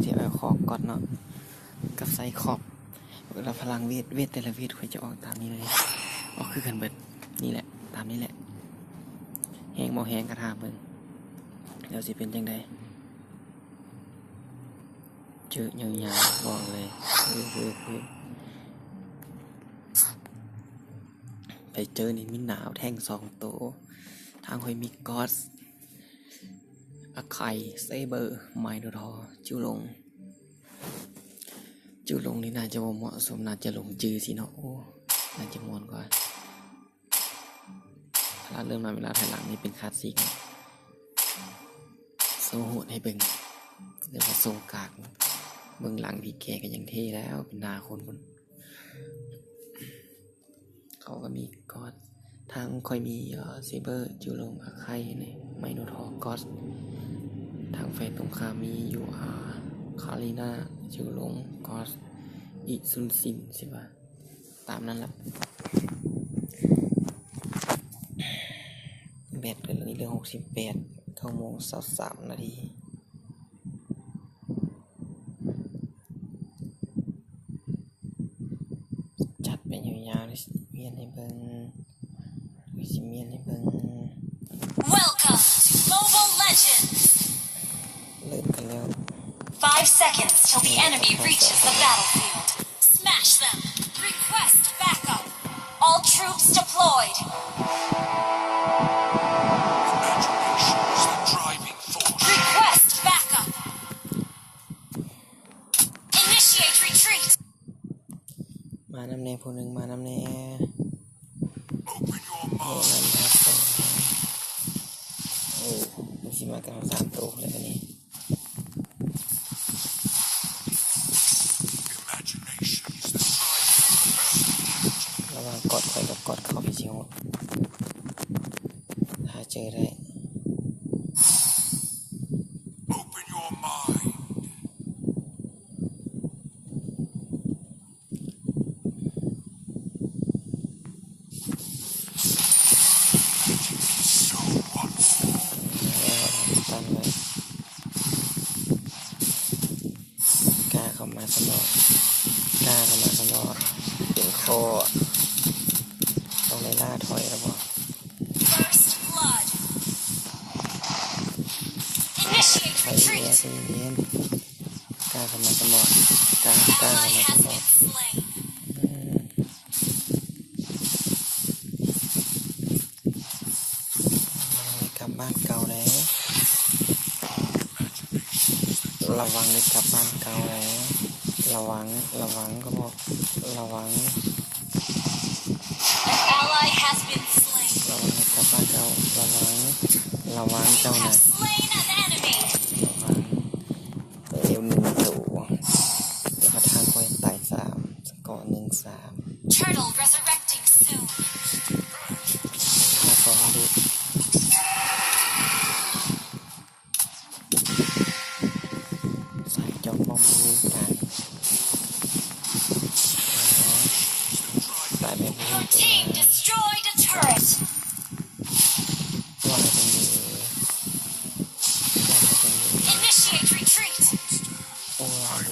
ທີ່ເອົາຄອກກອດເນາະ ກັບໄຊຄອບ ເວລາພະລັງເວດ ເວດແຕ່ລະເວດຂ້ອຍຈະອອກຕາມນີ້ເລີຍ ອອກຄືກັນເບິດ. ນີ້ແຫຼະ ຕາມນີ້ແຫຼະ ແຮງບໍ່ແຮງກະຖ້າເບິ່ງ ແລ້ວຊິເປັນຈັ່ງໃດ. ເຈີຍາວໆ ບອກເລີຍ ໄປເຈີນີ້ມີໜາວແທ່ງສອງໂຕ ທາງຂ້ອຍມີກອດ ອາໄຄ ເຊເບີ ໄມໂນທອ ຈູຫຼົງ. ຈູຫຼົງນີ້ໜ້າຈະບໍ່ເໝາະສົມ ໜ້າຈະຫຼົງຈື່ຊີ້ເນາະ. ໂອ້ ໜ້າຈະມ່ວນກວ່າ. ເວລາເລີ່ມນັບເວລາຖອຍຫຼັງນີ້ເປັນຄາສສິກ ໂຊໂຫດໃຫ້ເບິ່ງ ແຕ່ວ່າໂຊກາກ ເບື້ອງຫຼັງທີ່ແກະກະຍັງເທ່ແລ້ວ ເປັນໜ້າຄົນພຸ້ນ. ເຂົາກະມີກອດ ທາງຂ້ອຍມີ ເອີ ເຊເບີ ຈູຫຼົງ ອາໄຄ ໄມໂນທອ ກອດ ທາງຝ່າຍຕົງຂ້າມມີຢູ່ ອາ ຄາລີນາ ຈູຫຼົງ ກອດ ອິຊຸນຊິນ ຊິວ່າ ຕາມນັ້ນລະ. ແບັດເພິ່ນນີ້ເຫຼືອຫົກສິບແປດ ເກົ້າໂມງຊາວສາມນາທີ. ຈັດໄປຍາວໆ ເລີຍ ຊິມ້ຽນໃຫ້ເບິ່ງ ຊິມ້ຽນໃຫ້ເບິ່ງ. Welcome to Mobile Legends! ເລີ່ມກັນແລ້ວ. Five seconds till the enemy reaches the battlefield. Smash them! Request backup! All troops deployed! Imagination is the driving force. Request backup! Initiate retreat! ມານຳແດ່ຜູ້ໜຶ່ງ ມານຳແດ່. Open your mind. ໂອ້ ມັນຊິມາກັນສາມໂຕແລ້ວນີ້. Imagination is the driving force. ລະຫວ່າງກອດຂ້ອຍກັບກອດເຂົາ ໃຜຊິໂຫດ ຖ້າເຈີໄດ້. Open your mind. ກ້າເຂົ້າມາສະເນາະ ກ້າເຂົ້າມາສະເນາະ ເປັນຂໍ້ ຕ້ອງໄດ້ລ່າຖອຍແລ້ວບໍ່? First blood. Initiate retreat. ກ້າເຂົ້າມາສະເນາະ ກ້າ ກ້າເຂົ້າມາສະເນາະ. Ally has been slain. ອືມ ລະວັງໄດ້ກັບບ້ານເກົ່າເດ້ ລະວັງໄດ້ກັບບ້ານເກົ່າເດ້ ລະວັງ ລະວັງ ກະບອກ ລະວັງ An ally has been slain. ລະວັງໄດ້ກັບບ້ານເກົ່າ ລະວັງ ລະວັງເຈົ້ານະ We have slain an enemy. ລະວັງ. ເອວໜຶ່ງໂຕ ແລ້ວກະທາງຂ້ອຍຕາຍສາມ ສະກໍໜຶ່ງສາມ. Turtle resurrecting soon. ມາສອງລູກ ສາຍເຈົ້າປ້ອມມີການ ຕາຍແບບນີ້. Your team destroyed a turret. ວ່າຈັ່ງໃດ ວ່າຈັ່ງໃດ. Initiate retreat. ໂອ້ຍ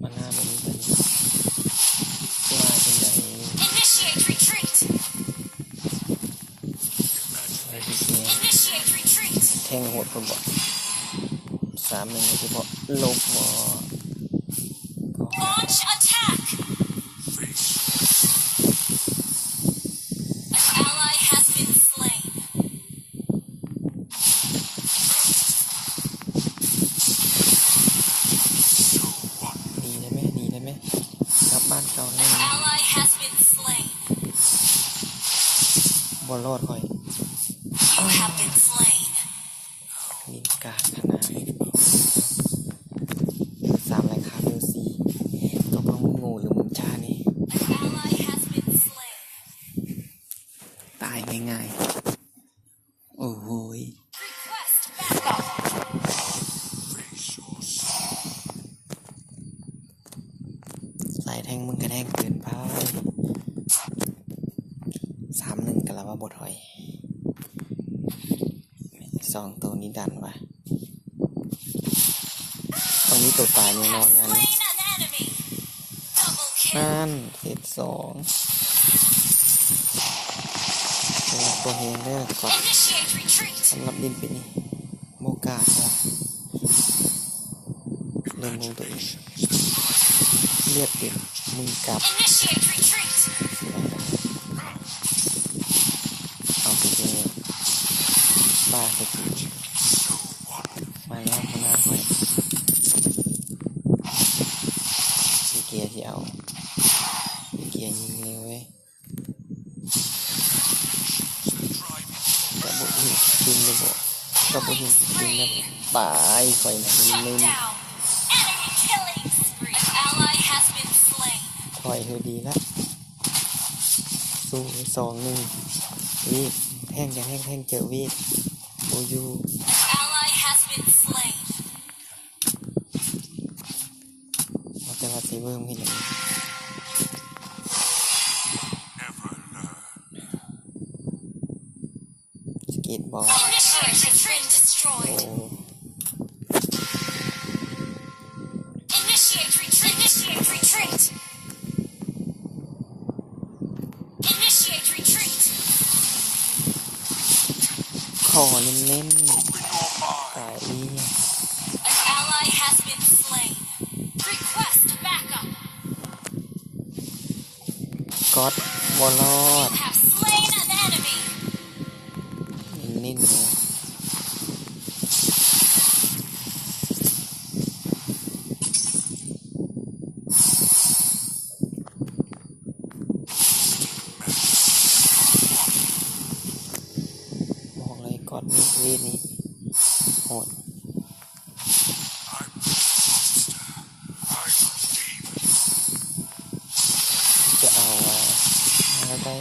ມານາບໍ່ມີປານນີ້ ວ່າຈັ່ງໃດ. Initiate retreat. Initiate retreat. ແທງໂຫດໂພດບໍ ສາມໜຶ່ງ ກະຊິບໍ່ຫຼົບບໍ. Launch attack. An ally has been slain. ໜີໄດ້ແມະ ໜີໄດ້ແມະ ກັບບ້ານເກົ່າແລ້ວ. An ally has been slain. ບໍ່ລອດຂ້ອຍ. You have been slain. ນິນກາຂະໜາດ ສາມລາຍຄາເບວສີ່ ຕົກລົງໂງ່ ຫຼື ມຸງຈານີ້ An ally has been slain. ຕາຍງ່າຍໆ. ໂອ້ໂຫຍ Request backup. ສາຍແທງມຶງກະແທງເກີນໄປ ສາມໜຶ່ງ ກະລະວ່າບໍ່ຖອຍ. ສອງໂຕນີ້ດັນວ່າ ຕ້ອງມີໂຕຕາຍແນ່ນອນງານນີ້. ນັ້ນ ເຟສສອງ ໂອ້ ບໍ່ແຮງເດີ ກອດ ສຳລັບຫຼິ້ນປີນີ້ບໍ່ກ້າເດີ ເລີ່ມງງຕົວເອງ ເລືອກເປັນມຶງກັບ ເອົາໄປເດີ ປາສະກິ ມາແລ້ວຫົວໜ້າຂ້ອຍ ຊິເກຍຊິເອົາ ຊິເກຍຍິງເລີຍເວີຍ ກະບໍ່ເຫັນຈິງເລີຍບໍ ກະບໍ່ເຫັນຈິງເລີຍ ປາຍ ຂ້ອຍນະ ເນັ້ນ ຖອຍເຮີດີລະ ສູນ ສອງ ໜຶ່ງ ເວກ ແທ່ງ ແທ່ງ ແທ່ງ ເຈີເວກ ບໍ່ຢູ່. ແຕ່ວ່າເຊເວີມັນເຮັດຫຍັງ ສະເກັດບອດ Initiate retreat. Initiate retreat. Initiate retreat. ຂໍເນັ້ນໆ ຕາຍອີກ An ally has been slain. Request backup. ກອດ ບໍ່ລອດ You have slain an enemy. ເນັ້ນໆ ບອກເລີຍ ກອດ ເວດນີ້ໂຫດ ຈະເອົາວ່າ ມາໄດ້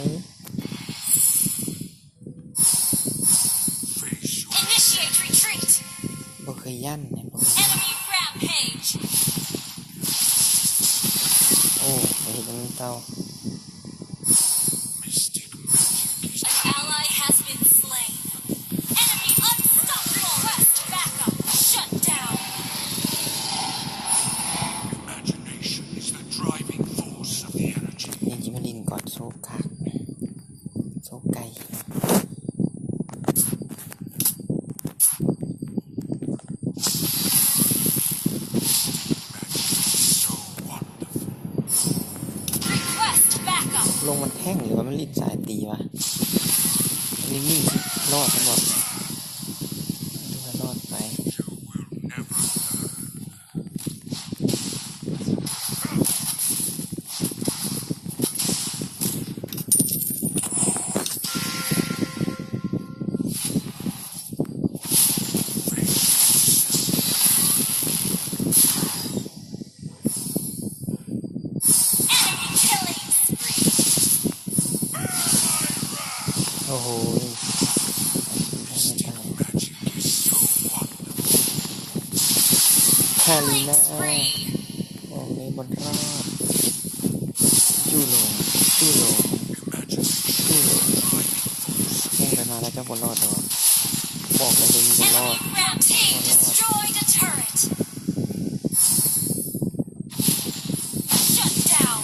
Initiate retreat. ບໍ່ເຄີຍຢ້ານ ບໍ່ເຄີຍຢ້ານ Enemy rampage. ໂອ້ ໄປເຮັດຫຍັງເຕົາ Mystic magic is An ally has been slain. Enemy unstoppable. Request backup. Shut down. Imagination is the driving force of the energy. ຍັງຊິມາຫຼິ້ນກອດໂຊກາກ ໂຊກໄກ່ Request backup. ລົງມັນແທ່ງ ຫຼືວ່າມັນຫຼິ້ນສາຍຕີວະ? ນີ້ ນີ້ ລອດ ລອດ ລອດໄປ. ໂອ້ໂຫ ຄາລີນາ ບອກເລີຍບໍ່ລອດ ຈູໂລ ຈູໂລ ຈູໂລ ເຮັດໄປມາແລ້ວເຈົ້າບໍ່ລອດດອກ ບອກເລີຍບໍ່ລອດ Enemy rampage. Destroyed a turret. Shut down.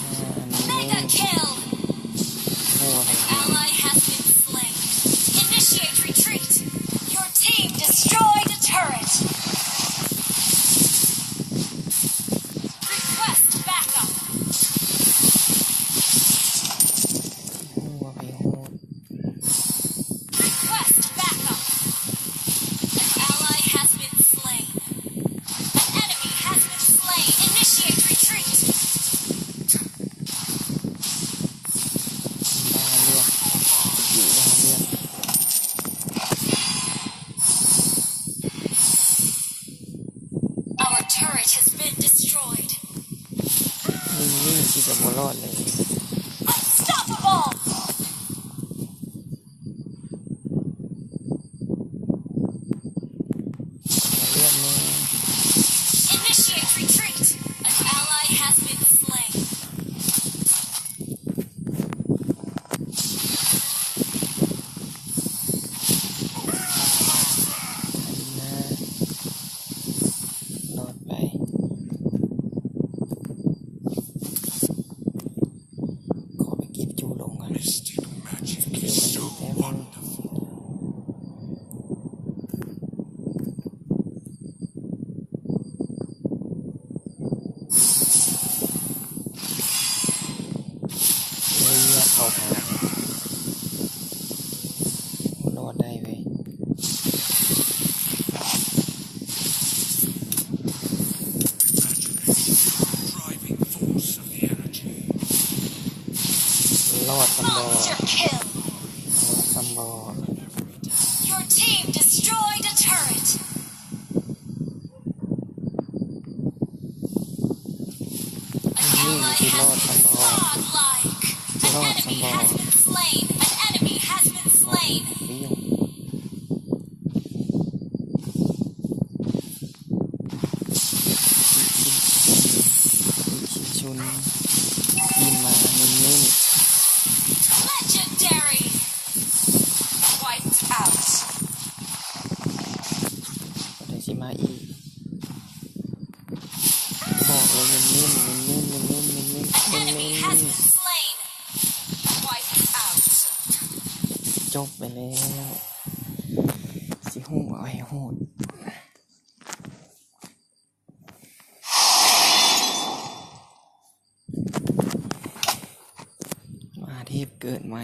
Mega kill. An ally has been slain. Initiate retreat. Your team destroyed a turret. Request backup. Request backup. An ally has been slain. An enemy has been slain. Initiate retreat. ບ້າເລືອດ ຢູ່ບ້າເລືອດ. Our turret has been destroyed. ນີ້ ນີ້ ຄິດວ່າບໍ່ລອດເລີຍ. Unstoppable. ເລືອດແນ່. Initiate retreat. An ally has been slain. ລອດໄປ. ອດຊ້ຳບໍ່ Monster kill. ບໍ່ລອດຊ້ຳບໍ່. Your team destroyed a turret. ນີ້ຊິລອດຊ້ຳບໍ່ Godlike. An enemy has been slain. An enemy has been slain. ຊິຊຸນ ຍິງມາເນັ້ນໆ. Legendary. Wiped out. ຜູ້ໃດຊິມາອີກ? ບອກເລີຍ ເນັ້ນໆ ເນັ້ນໆ ເນັ້ນໆ ເນັ້ນໆ ເນັ້ນໆ. Enemy has been slain. Wiped out. ຈົບໄປແລ້ວ ຊິຮູ້ເອົາໃຫ້ໂຫດ. ມະຫາເທບເກີດໃໝ່.